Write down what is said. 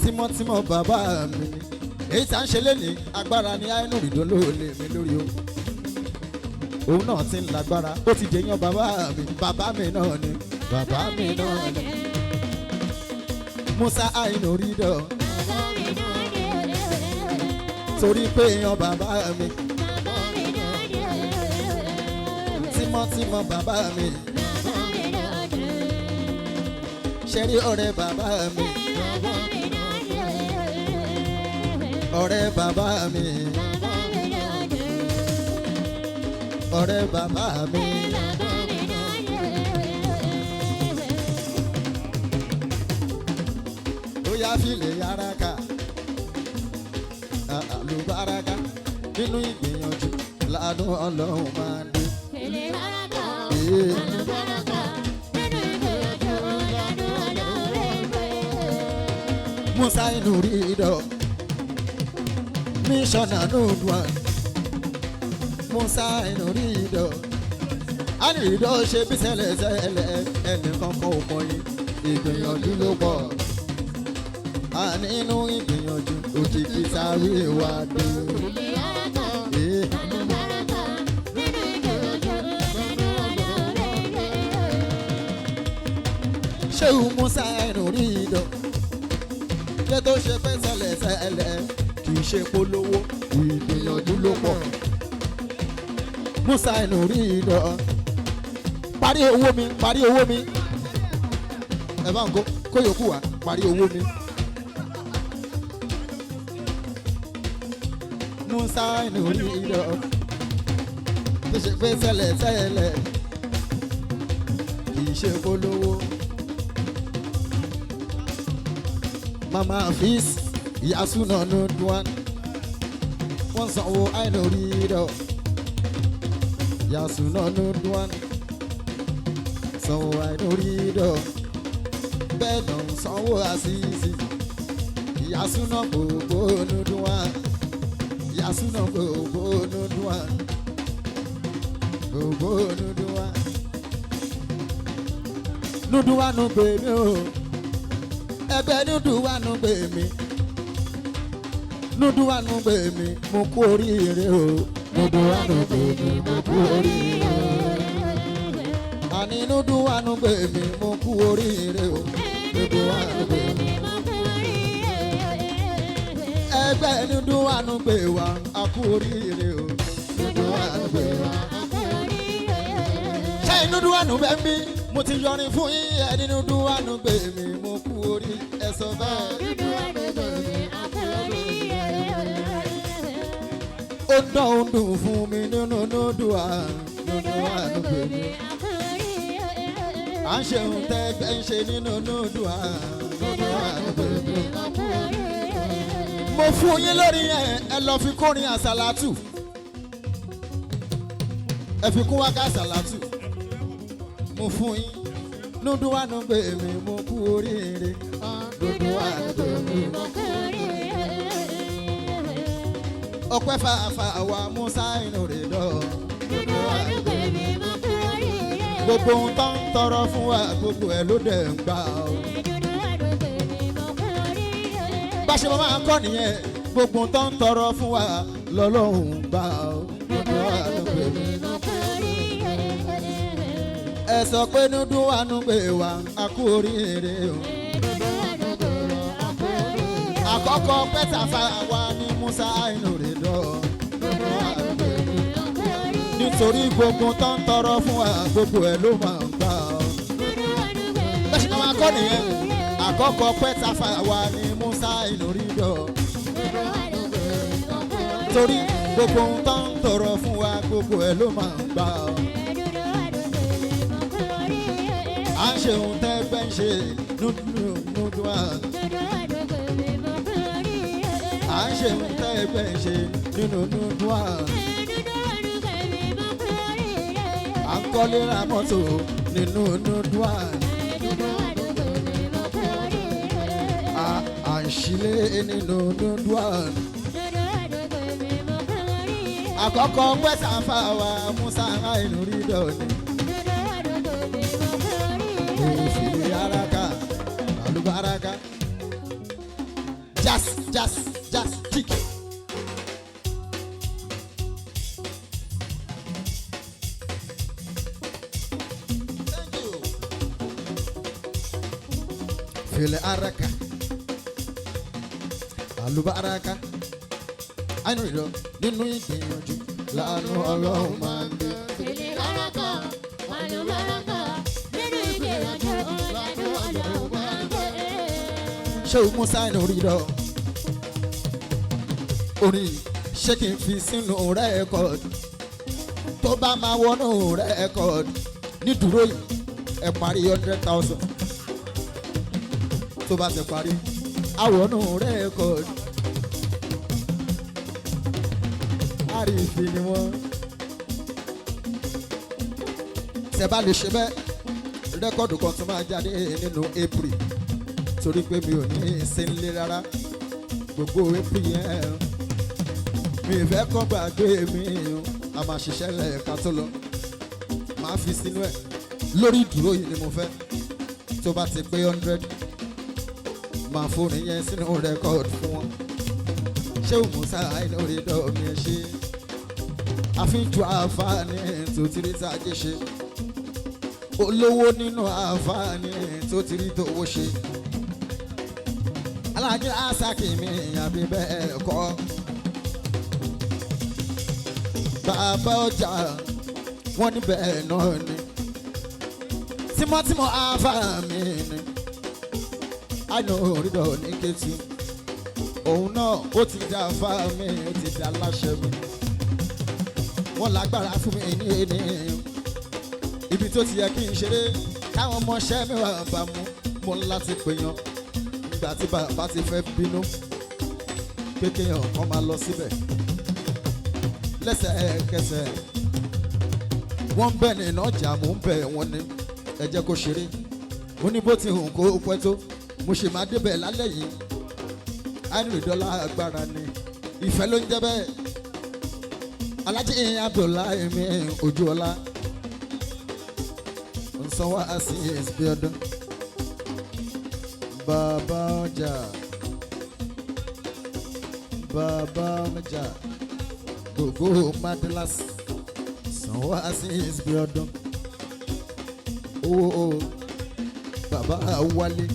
Tímọ́tímọ́ bàbá mi ni èyí tá ń ṣe lénìí, agbára ní àìnú ìdó ló lè mi lórí o. Òun náà ti ń lágbára, ó ti jẹyàn bàbá mi. Bàbá mi náà ni, bàbá mi náà ni Musa àìnú rídọ̀, torí pé èèyàn bàbá mi, tímọ́tímọ́ bàbá mi, ṣẹ́rí ọ̀rẹ́ bàbá mi, ọ̀rẹ́ bàbá mi, ọ̀rẹ́ bàbá mi. Ó yá fìlẹ̀ yàrá ká àlùbáràkà nínú ìgbìyànjú ládùn Ọlọ́run máa ń dé. Ee. Musa inú rí idọ̀ mísọ̀nà nùdùn. Musa inú rí idọ̀ ánìrìndọ̀ ṣe bí sẹ́lẹ̀sẹ́lẹ̀, ẹnìkan kan ò mọ̀ yín, ìgbìyànjú ló pọ̀. Àní inú ìgbìyànjú òkìkí sáré wá dé. Ee. Ṣéun Musa ẹnu rí idọ̀ jẹ́ tó ṣe pé sẹ́lẹ̀sẹ́lẹ̀, kì í ṣe polówó, ìgbìyànjú ló pọ̀. Musa ẹnu rí idọ̀ parí owó mi, parí owó mi, ẹ bá ń kó yòókù wá, parí owó mi. Musa ẹnu rí idọ̀ tó ṣe pé sẹ́lẹ̀sẹ́lẹ̀, kì í ṣe polówó. Mama Fis Yasuna Nudwan, wọ́n sanwó àìlórí rẹ̀. Yasuna Nudwan sanwó àìlórí rẹ̀, bẹ́ẹ̀ náà ń sanwó àṣìṣì. Yasuna gbogbo Nudwan, Yasuna gbogbo Nudwan, gbogbo Nudwan, Nudwan gbèmí o, ẹgbẹ́ Nuduwanu gbè mí, Nuduwanu gbè mí, mo kú oríire o. Nuduwanu gbè mí, mo kú oríire o. Àní Nuduwanu gbè mí, mo kú oríire o. Nuduwanu gbè mí, ẹgbẹ́ Nuduwanu gbè wá, a kú oríire o. Nuduwanu gbè wá. Ṣé Nuduwanu bẹ́ẹ̀ mi? Mo ti yọrin fún yín. Ẹni Nuduwanu gbè mí, mo kú orí ẹ sọ bẹ́ẹ̀. Ó dán, ó dùn fún mi nínú Nùdùà, Nùdùà ló gbè mí. À ń ṣe ohun tẹ́gbẹ́ ń ṣe nínú Nùdùà, Nùdùà ló gbè mí. Mo fún yín lórí ẹ, ẹ lọ fi kórin àsàlátù, ẹ fi kún wákà àsàlátù. Mo fún yín Nùdùà ló gbè mí, mo kú oríire. Nùdùà ló gbè mí. Ọpẹ́ fàáfà wa Musa inú rẹ̀ lọ. Gbogbo ohun tó ń tọrọ fún wa, gbogbo ẹ̀ ló dẹ̀ ń gbà ó. Bá ṣe máa ń kọ́ nìyẹn, gbogbo ohun tó ń tọrọ fún wa lọ́lọ́run ń gbà ó. Ẹ sọ pé Nuduwanu gbé wa, a kú oríire o. Àkọ́kọ́ pẹ́tàfà wa ní Musa inú rẹ̀ lọ. Nítorí gbogbo tó ń tọrọ fún wa, gbogbo ẹ̀ ló máa ń gbà ó. Bẹ́ẹ̀ ṣe máa kọ́ nìyẹn, àkọ́kọ́ pẹ́tàfà wa ní Musa inú rí dọ̀. Torí gbogbo ohun tó ń tọrọ fún wa, gbogbo ẹ̀ ló máa ń gbà ó. À ń ṣe ohun tẹ́gbẹ́ ń ṣe Nuduwa. À ń ṣe ohun tẹ́gbẹ́ ń ṣe nínú Nuduwa. À ń kọ́lé ra mọ́tò nínú Nuduwa. À ń ṣílé nínú Nuduwa. Àkọ́kọ́ pẹ́sàfà wa Musa inú rí dọ̀ni. Òfìlè araka, àlùbáraka. Jazz jazz jazz kick. Thank you. Fili araka alubaraka àìnú ìlọ nínú ìgbìyànjú làánú Ọlọ́run máa ń gbé. Fèlè baraka, àlùbáràkà, nínú ìgbìyànjú làánú Ọlọ́run máa ń gbé. Ṣé o Musa àìnú ìlọ orin ṣé kí n fi sínú rẹ́kọ̀dù tó bá máa wọnú rẹ́kọ̀dù nídúró yìí ẹ parí 100,000 tó bá ti parí àwọnú rẹ́kọ̀dù àrífì ni wọ́n. Tẹ́ bá lè ṣe bẹ́ẹ̀, rẹ́kọ̀dù kan tó máa jáde nínú April, torí pé mi ò ní í sí nílé rárá gbogbo April yẹn. Mi ì fẹ́ kọ́ gbàgbé mi o, a máa ṣiṣẹ́ lẹ́ẹ̀ka tó lọ, máa fi sínú ẹ̀ lórí ìdúró yìí ni mo fẹ́. Tó bá ti pé 100, máa fóònù yẹn sínú rẹ́kọ̀dù fún wọn. Ṣé o Musa lórí dọ́ọ̀mì ẹ̀ ṣe àfijù àǹfààní tó ti rí sáájé ṣe, olówó nínú àǹfààní tó ti rí tówó ṣe, alájí àṣàkì mi àbí bẹ́ẹ̀ kọ́, bàbá ọjà wọ́n ní bẹ́ẹ̀ náà ni tímọ́tímọ́ àǹfààní ni àná orídọ̀ ní Kétu, òun náà ó ti dá fáàmì, ó ti dá láṣẹ mi, wọ́n lágbára fún mi ní ènìyàn ibi tó ti yẹ kí n ṣeré káwọn ọmọọṣẹ́ mi wà bá mú mo ń láti pèèyàn nígbà tí bàbá ti fẹ́ bínú pé kéèyàn kan máa lọ síbẹ̀ lẹ́sẹ̀kẹsẹ̀. Wọ́n ń bẹ̀ nínú ọjà, mò ń bẹ̀ wọ́n ní ẹ jẹ́ kó ṣeré. Mo ní bó ti hùn kó pẹ́ tó, mo ṣe máa débẹ̀ lálẹ́ yìí. Àìrìndọ́là agbára ni ìfẹ́ ló ń jẹ́ bẹ́ẹ̀. Alájí Abdullahi mi Ojúọlá nsọwọ́ asis bíọ́dún bàbá ọjà, bàbá ọjà gbogbo madlas sanwó asis bíọ́dún owó bàbá wálé.